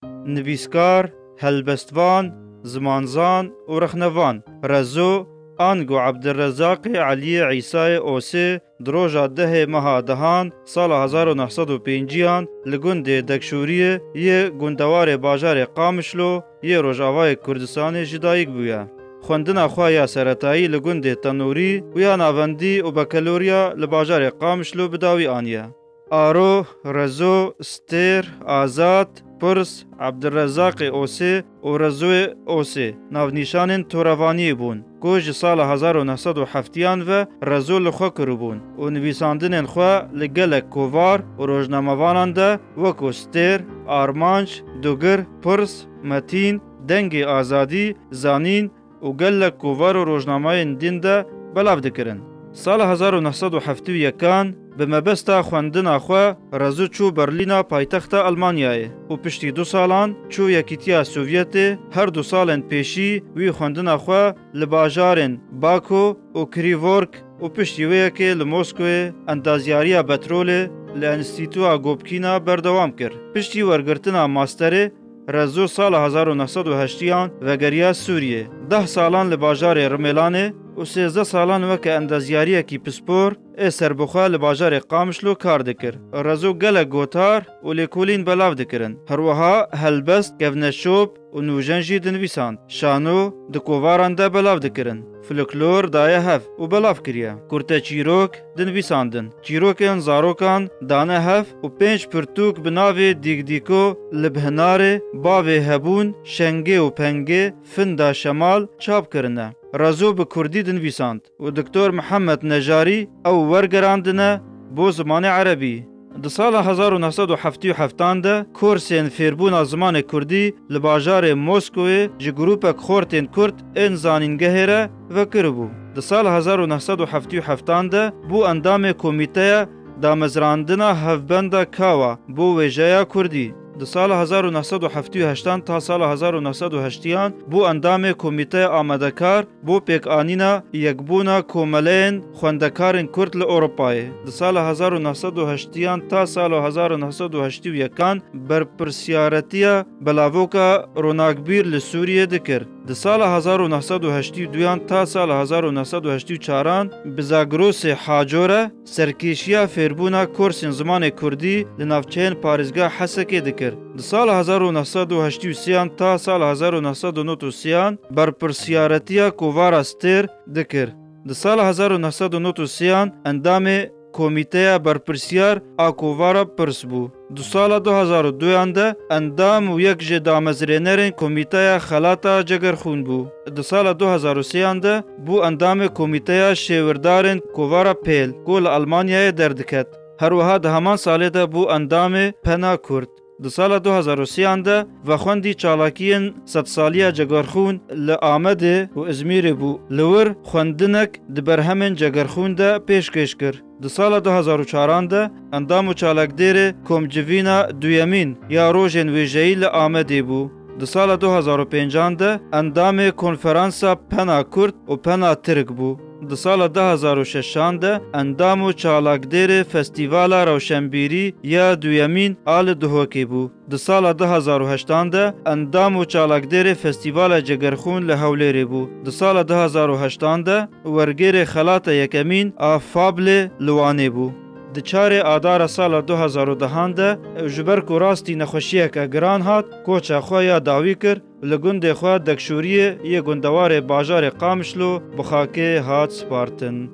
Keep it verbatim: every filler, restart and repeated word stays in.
Nivîskar, helbestvan, zimanzan û rexnevan Rezo, ango Ebdirrezaqê Eliyê Îsayê Osê, di roja dehê meha dehan sala hezar û neh sed û pêncî an li gundê Dekşûriyê yê gundewarê bajarê Qamişlo yê Rojavayê Kurdistanê ji dayik bûye. Xwendina xwe ya seretayî li gundê Tenûrî û ya navendî û bekeloriya li bajarê Qamişlo bi dawî aniye. Aro, Rezo, Stêr, Azad, Pirs, Ebdirrezaqê Osê û Rezoyê Osê navnîşanên torevaniyê bûn, ku ji sala hezar û neh sed û heftî an ve Rezo li xwe kiribûn û nivîsandinên xwe li gelek kovar û rojnamevanan de weko Stêr, Armanc, Dugir, Pirs, Metîn, Dengê Azadî, Zanîn, û gelek kovar û rojnamayên din de belav dikirin. Sala hezar û neh sed û heftê û yek an bi mebesta xwendina xwe Rezo çû Berlîna paytexta Elmanyayê û piştî du salan çû Yekîtiya Sovyetê. Her du salên pêşî wî xwendina xwe li bajarên Bako û Krivork û piştî wê yekê li Moskoyê endazyariya petrolê li Enstîtuya Gopkîna berdewam kir. Piştî wergirtina masterê, Rezo sala hezar û neh sed û heştî an vegeriya Sûriyê. Deh salan li bajarê Rimêlanê û sêzdeh salan weke endazyariyekî pispor ê serbixwe li bajarê Qamişlo kar dikir. Rezo gelek gotar û lêkolîn belav dikirin. Her wiha helbest, kevneşop û nûjen jî dinivîsand. Şano di kovaran de belav dikirin. Folklor daye hev û belav kiriye. Kurteçîrok dinivîsandin. Çîrokên zarokan dane hev û pênc pirtûk bi navê Dîgdîko, Li Bihnarê, Bavê Hebûn, Şengê û Pengê, Finda Şemal çap kirine. Rezo bi kurdî dinivîsand û Doktor Mihemed Nejarî ew wergerandine bo zimanê erebî. Di sala hezar û neh sed û heftê û heft an de kursên fêrbûna zimanê kurdî li bajarê Moskowê ji grûpek xortên kurd ên zanîngehê re vekiribû. Di sala hezar û neh sed û heftê û heft an de bû endamê Komîteya Damezrandina Hevbenda Kawa bo wêjeya kurdî. Di sala hezar û neh sed û heftê û heşt an ta sala hezar û neh sed û heştê an bû endamê Komîteya Amadekar bo pêkanîna Yekbûna Komeleyên Xwendekarên Kurd li Ewropayê. Di sala hezar û neh sed û heştê an ta sala hezar û neh sed û heştê û yek an berpirsiyaretiya Belavoka Ronakbîr li Sûriyê dikir. Di sala hezar û neh sed û heştê û du an ta sala hezar û neh sed û heştê û çar an bi Zagrosê Haco re serkêşiya fêrbûna kursên zimanê kurdî li navçeyên parêzgeha Hesekê dikir. Di sala hezar û neh sed û heştê û sê an ta sala hezar û neh sed û nod û sê an berpirsiyaretiya kovara Stêr dikir. Di sala hezar û neh sed û nod û sê an endamê Komîteya Berpirsiyar a Kovara Pirs bû. Di sala du hezar û du an de endam û yek ji damezrênerên Komîteya Xelata Cegerxûn bû. Di sala du hezar û sê an de bû endamê Komîteya Şêwirdarên Kovara Pêl, ku li Elmanyayê derdiket. Her wiha di heman salê de bû endamê Pena Kurd. Di sala du hezar û sê an de vexwendî çalakiyên sedsaliya Cegerxûn li Amedê û Îzmîrê bû. Li wir xwendinek di berhemên Cegerxûn de pêşkêş kir. Di sala du hezar û çar an de endam û çalakdêrê Komcivîna Duyemîn ya Rojên Wêjeyî li Amedê bû. Di sala du hezar û pênc an de endamê Konferansa Pena Kurd û Pena Tirk bû. Di sala du hezar û şeş an de endam û çalakdêrê Festîvala Rewşenbîrî ya Duyemîn a li Duhokê bû. Di sala du hezar û heşt an de endam û çalakdêrê Festîvala Cegerxûn li Hewlêrê bû. Di sala du hezar û heşt an de wergêrê Xelata Yekemîn a Fablê li Wanê bû. Di çarê Adara sala du hezar û deh an de ji ber ku rastî nexweşiyeke giran hat, koça xwe ya dawî kir û li gundê xwe Dekşûriyê yê gundewarê bajarê Qamişlo bi xakê hat spartin.